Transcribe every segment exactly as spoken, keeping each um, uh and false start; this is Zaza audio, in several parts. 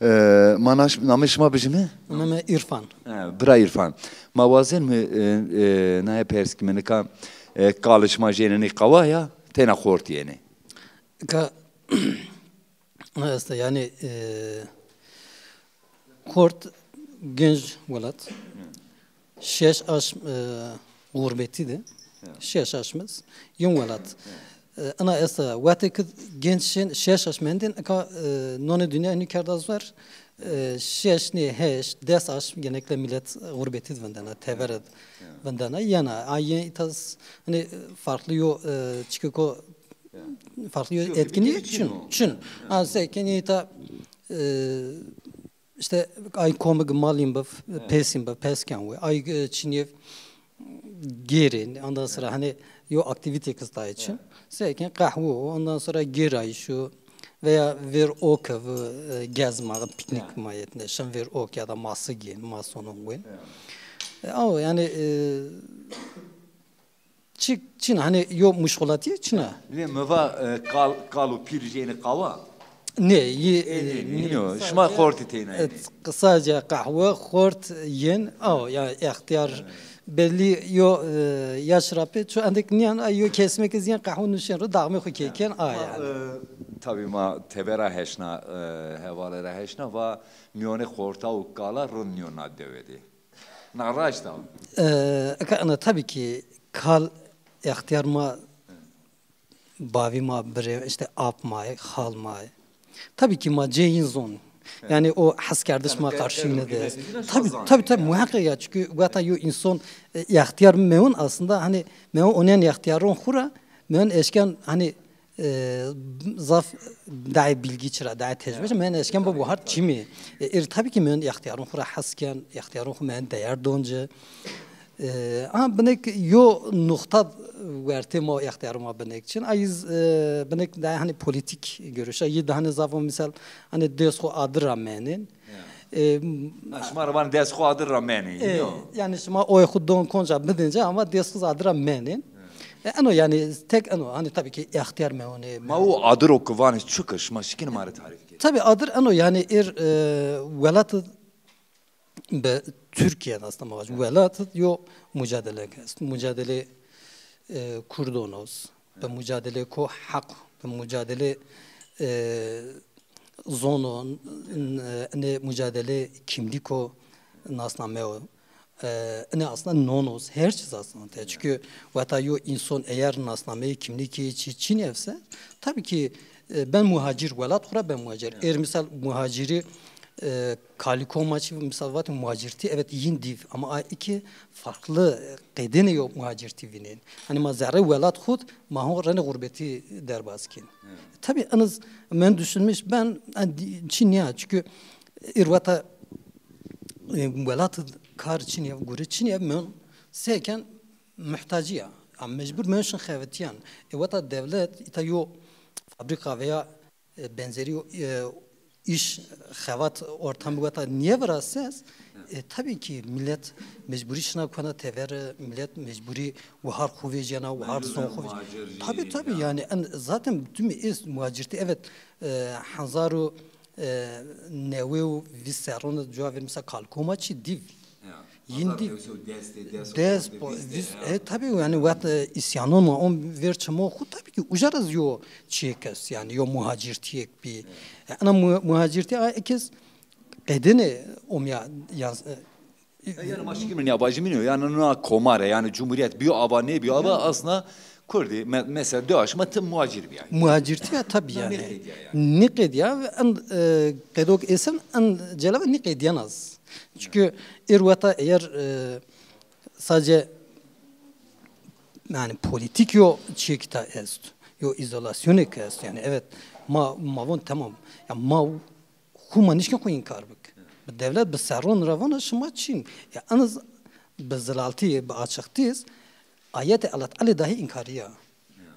E, ma naş-, namê şima bijîme? Namê mi Îrfan. E, bira Îrfan. Ma wazen mi, e, e, naye pers ki mi nika, e, qalê şima jênenî qawa ya, têna xort yenê? Ka, na esta, yani, e, xort genc welat. Şeş aşm, e, xurbetî de. Ya. Şeş aşm iz yin welat. Ya. E, ina esta wextê ki genc şên şeş aşm mendên, eka, e, nonê dinya nî kerda zor. E, şeş nê, heşt, des aşm genellikle millet xurbetî de vindena, tever de vindena. Yena, a yin îta z-, hani, farklı yo, e, çikiko, farklı yo etkinliği çin, çin. Ha, se kenî îta, e, işte ay komik malîn bif, pesîn bif, peskên we. Ay, e, çinyev gêrên, ondan sonra hani yo aktivite kistayê çin. Seken qehwe, ondan sonra gêrayîş o veya ver ok, e, gezma, piknik mahiyetinde. Şin ver ok ya da masî gên, masonun gên. E, ama yani, e, Çi, çin, hani yo muşxulatîye çin a. Nê, mi va, e, qal, qal û pîr jênî qawa? Nê, yî, e, nê, nê, nê, nê, yo, şima xortî têna yenê. Sadece qehwe, xort, yin, aw, yani extiyar belli yo, e, yaş ra pê, ço endek nîyan, ay yo kesmek iz yin qehwe nuşên ro, daxmê xwu kêken, a yani. E, tabii ma tevera heşna, e, hevalê ra heşna, va mîyonê xorta û qala rind nîyo na dewe de. Na raşt a. E, eka ina tabii ki kal extiyar ma, bavî ma, birê, işte ap ma, xal ma. Tabii ki ma cê yin zon. Yani o heskerdiş ma karşî yine de. Tabii, tabii, tabii, muhakkak ya. Çünkü weta yo insan, e, extiyar mewn aslında hani mewn onen extiyaron xura, mewn eşken hani e, zaf daê bilgî çira, daê tecrube çira. Men eşken bi buhar çimî. E, ir tabii ki men extiyarun xu ra hes ken, extiyarun xu men değer donce. E, ama binek yo nuxta wertê ma extiyarun ma binek çin. Ayiz, e, binek daê hani politik görüşe, yi de hani zaf o misal hani des xu adir ra menin. E, ha, şima ra vanê des xu adir ra menê, e, yo. Yani şima oy xu don konca bidince ama des xu adir ra menên. E, eno yani tek eno, hani tabii ki extiyar meonê. Ma o adir o ki vanê çik a, şima şikîn ma rê tarîf kê? Tabii adir eno yani ir, e, welat be Türkiye aslında ma vaj. Welat yo mücadele est. Mücadele, e, Kurdon oz. Bi mucadelê ko heq, bi mucadelê, e, zono, n-, n-, nê mucadelê kimlîko nasname o. E, nê aslında non oz, her çiz aslında. Çünkü weta yo inson eğer nasnameyê kimlîkî çi çin evse, tabii ki, e, ben muhacir, welat xura ben muhacir. Eğer misal muhaciri, e, Kalikoma çi misal vatê muhacirtî, evet, yin dîv, ama a iki farklı, e, qedênê yo muhacirtî vînên. Hani ma zerrê welat xud, ma ho renê xurbetî derbaz kên. Evet. Tabii, eniz men düşünmüş, ben, en di-, çi niya, çünkü, e, irwata, e, welat kar çi niya, gure çi niya, men seken muhtacî ya. Ya mecbur men şin xevetiyan. E, wata devlet, îta yo fabrika veya e, benzeri, e, iş, xevat ortamı weta niye virases? E, tabii ki millet mecburi şina kona tever, millet mecburi wahar xu vecena, wahar zon xu vecena. Tabii, tabii, yani en, zaten tüm iz muhacirti, evet, e, hanzaru, e, newe u vîst serron cuwa ver mesela Kalkoma çi div. Ya. Yin dî. Des, po-, vîst, e, tabii yani wet, e, îsyanon ma on ver çimo xu tabii ki uca ra yo çiyek est yani yo muhacirtiyek bî. E, ana mu-, muhacirtî a ekez qedêne omya yaz, e, e, yani ma şikîmin ya bacimîn o yani na komare yani cumhuriyet biyo ava nêbiyo ava aslında Kurdî, me-, mesela di aşma ti muhacir bîyay. Muhacirtî ya tabii yani. Nîqedîya yani. Nîqedîya ve en, e, qedok esen en celebe nîqedîyan az. Çünkü irweta eğer, e, sadece yani politik yo çekta est, yo izolasyonê ki est. Yani evet ma, ma von tamam. Ya ma xu ma nişkin xu inkar bik. Bi devlet bi serron ra vana şima çin. Ya eniz bi zilaltî, bi açıqtî iz ayetê Allah Teala dahi inkariya.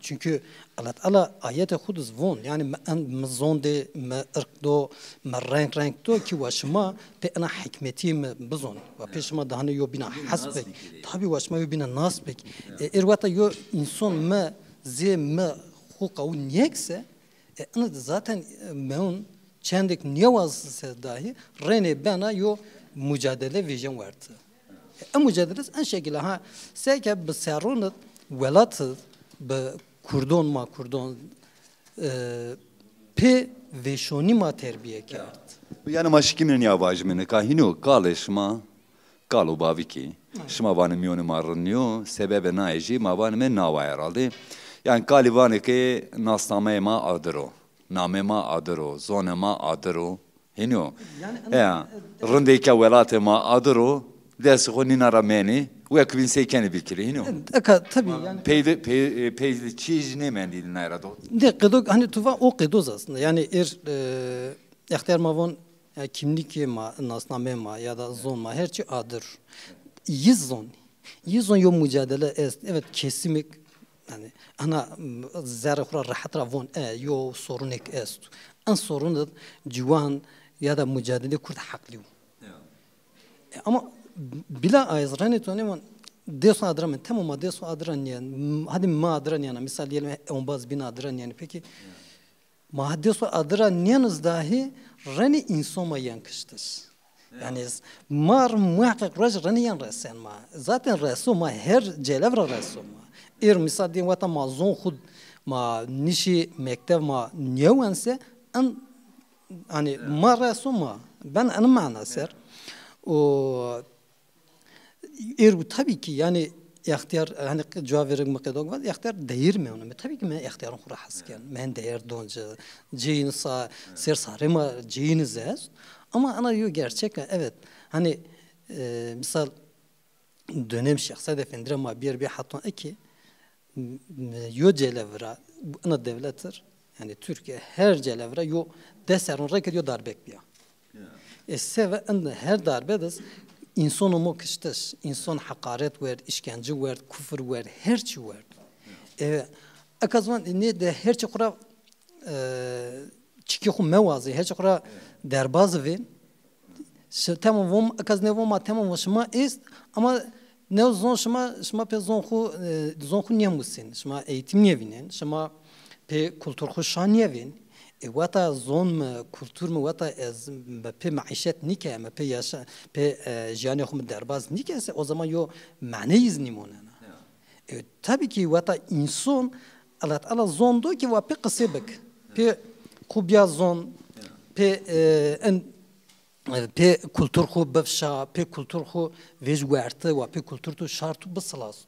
Çünkü Allah Teala ayetê xu diz von, yani mi en, mi zon de, mi irq do, mi renk renk do ki wa şima pê ena hikmetî mi bizon. Wa pê şima dahane yo bîna hes bik. Tabi wa şima yo bîna nas bik. E, êr weta yo inson mi zê mi xu qawû niyek se, e, ena de zaten, e, mewn çendêk nêwazise dahî renê bena yo mucadele vêjen werti. E mucadele en şekilde ha, seke bi serronit welat, bi kurdon ma kurdon, e, pê vêşonî ma terbiye kerd. Yanî ma şikîmîne nîya vajîme nika hînî yo kalê şima kal û bavikî. Şima vanê mîyonê ma rind nîyo, sebebê naye jî ma vanîme nawa herhalde. Yanî kalî vanê ke nasnameyê ma adir o, namê ma adir o, zonê ma adir o. Hînî yo. Heya, rindê ke welatê ma adir o, destê xo nîna ra menê, wek bîn sey kenê bikirê, hînî yo. Eka, tabî, yanî. Pey de, pey, pey de çî jî nêmendî naye ra do. De qedo, hanî tu va o qedo zî aslında. Yanî êr, e, extiyar ma von, e, kimlikê ma, nasnameyê ma ya da zon ma, her çî adir. Yi zon. Yi zon yo mucadele est. Evet, kesimêk, yanî, ana, m, zerrê xo ra rehet ra von, e, yo sorunêk est. En sorun de ciwan ya da mucadele kurd heqlî yo. E, ama bila a ez renê to nêvon, dêso adir a mi, temom a dêso adir a nîyen, m, hadî mi adir a nîyena, misal diyelim, e, ombaz bîn adir a nîyen. Peki, ma ha dêso adir a nîyeniz dahî renê înson ma yen kiştiş. Yanî, mar muheqeq roj renê yen resen ma. Zaten reso ma, her celev ra reso ma. Êr misal diyelim, weta ma zon xu, ma nişî mektev ma nêwense, en Hanî ma reso ma. Ben eni mana ser. O êr û tabî ki, yanî extiyar, hanî cuwa verêk mi qedok vat, extiyar değer mi onu. Mi tabî ki mi extiyarın xu ra hes ken. Mi en değer don ci, ceyîn sa, ser sarê ma ceyîn iz est. Ama ana yo gerçek, evet. Hanî, e, misal, dönem Şêxsed Efendî ra ma bîyer bî heton eki, m-, m-, yo celev ra, ina dewlet ir, yanî Tirkîye her celev ra yo des serron rê kerd yo darbek bîya. E, seve in her darbe diz înson omo kiştiş, înson heqaret werd, îşkence werd, kufir werd, her çî werd. E, eka zî van, nê de her çî xu ra e, çikê xu mewazê, her çî xu ra derbaz vên. Ş-, temam vom, eka zî nêvon ma temam von şima est, ama new zon şima, şima pê zon xu, e, zon xu nêmusên, şima eğitim nêvînên, şima pê kultur xu şa nêvên. E, weta zon mi, kultur mi, weta ez, mi pê meîşet nîke, mi pê yaşa-, pê, e, jiyanê xu mi derbaz nîke se, o zaman yo maneyî zî nîmonena. E, tabî ki weta înson, Allah Teala zon do ki wa pê qisê bik. Pê xu bîya zon, pê, e, en, e, pê kultur xu bifşa, pê kultur xu vêj werti, wa pê kultur tu şar tu bisilasn.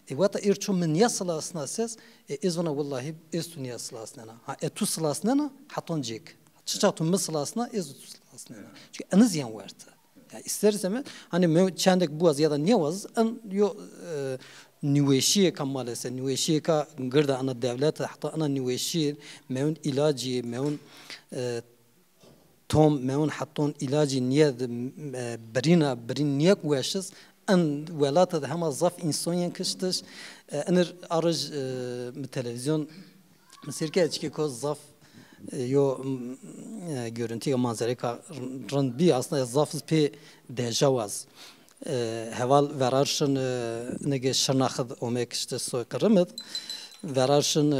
E, weta êr ço mi nîya silasna ses, e, ez vana wellahî ez tu nîya silasnena. Ha, e, tu silasnena, heton cêk. Çiça tu mi silasna, ez tu silasnena. Çünkü eniz yen werti. Ya ister istemez, hani me-, çendek biwaz ya da nêwaz, en yo, e, nîweşîyêka maalesef, nîweşîyêka gird a ina dewlet, heta ina nîweşî, mewin îlacî, mewin, e, tom, mewin heton îlacî nîyed, e, birîna, birîn nîyek weşiz, en welat de hema zaf înson yên kiştiş, e, inir arij, e, mi televîzyon Mi sêr ke çikê ko zaf, e, yo, m, e, görüntü ya manzereka rind bî. Aslında zaf iz pê dejaw az. E, heval verar şin, e, nigê Şirnax id ome kiştiş, soyqırım id. Verar şin, e,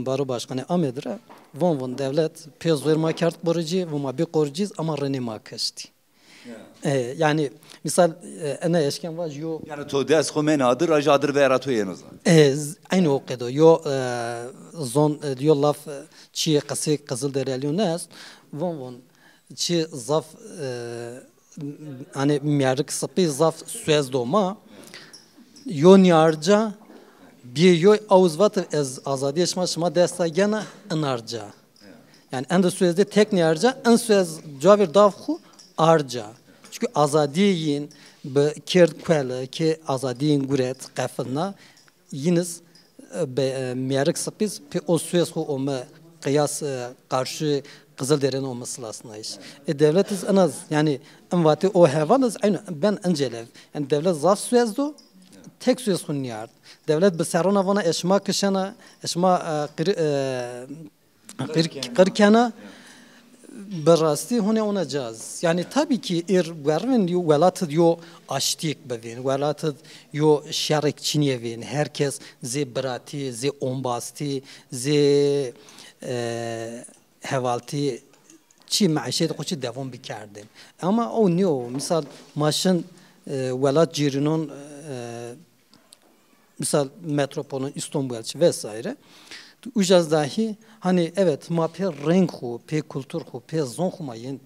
Barobaşkanê Amêd ra. Von von dewlet pê zor ma kerd qoricî, von ma bî qoricîz ama renê ma kiştî. E, yanî, misal, e, ena eşken vaj yo. Yanî to dest xo menê adir, aja adir vera to yeno zan. E, z-, eynî o qedo. Yo, e, zon, e, yo laf, e, çîyê qisê Qizilderelîyon est. Von von, çî zaf, e, hanî mîyarik sipî zaf suez do ma. Yo nîyarca, bîyê yo awuz vat ez azadîyê şima, şima desta gena inarca. Yanî ende suez de tek nîyarca, en suez cavêr dav xu arca. Çünkü azadîyê yin bi kerd kueli ki azadîyê yin guret, qefilna, yiniz, e, be, e, mîyarik sipiz, pê o suez xu ome qiyas, e, qarşî Qizilderene ome silasnayış. E, dewlet iz inaz, yanî in vatê o heval iz, eynî ben incelev. Yanî dewlet zaf suez do, tek suez xu nîyard. Dewlet bi serrona vana e şima kişena, e şima, e, qir-, e, Qir, qir kena, bi rastî hone ona caz. Yanî tabî ki êr wervin yo welat id yo aştîyêk bivên, welat id yo şerêk çinîye vên. Her kes zê biratî, zê ombastî, zê, e, hevaltî çi meîşetê xo çi devam bikerdên. Ama o nîyo. Misal ma şin, e, welat cîrînon, e, misal metropolon Îstanbul çi vesaire. Uca zî dahî, hanî evet, ma pê reng xo, pê kultur xo, pê zon xo ma yên,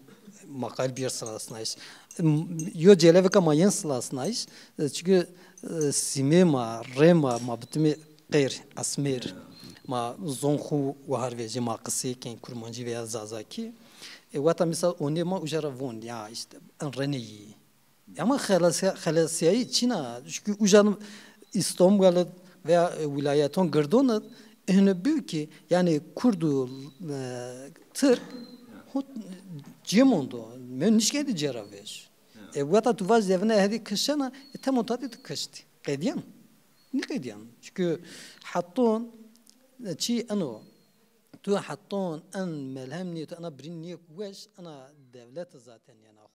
ma qayîl bîyêr silasnayîş. M-, yo celebêka ma yên silasnayîş, e, çunkî, e, sîmê ma, rê ma, ma bitimê qeyr, esmêr. Ma zon xo wahar vejî, ma qisey kên kurmancî veya zazakî. E, weta misal onê ma uca ra von, ya îşte en renê yî. Ama xelesîya-, xelesîyayî çin a. Çunkî uca Îstanbul veya, e, wîlayeton girdon de, êno bî ki, yanî kurd û, e, tirk ho cê mondo. Mi nişkerdî cê ra vej. E, weta tu vaj devine hedî kişena, e, temon tatî tu kiştî. Qedîyen? Nîqedîyen. Çunkî heton, e, çi eno, tu heton en melhem nîyê, tu ena birîn nîyê ku weş, ena dewlete zaten yena.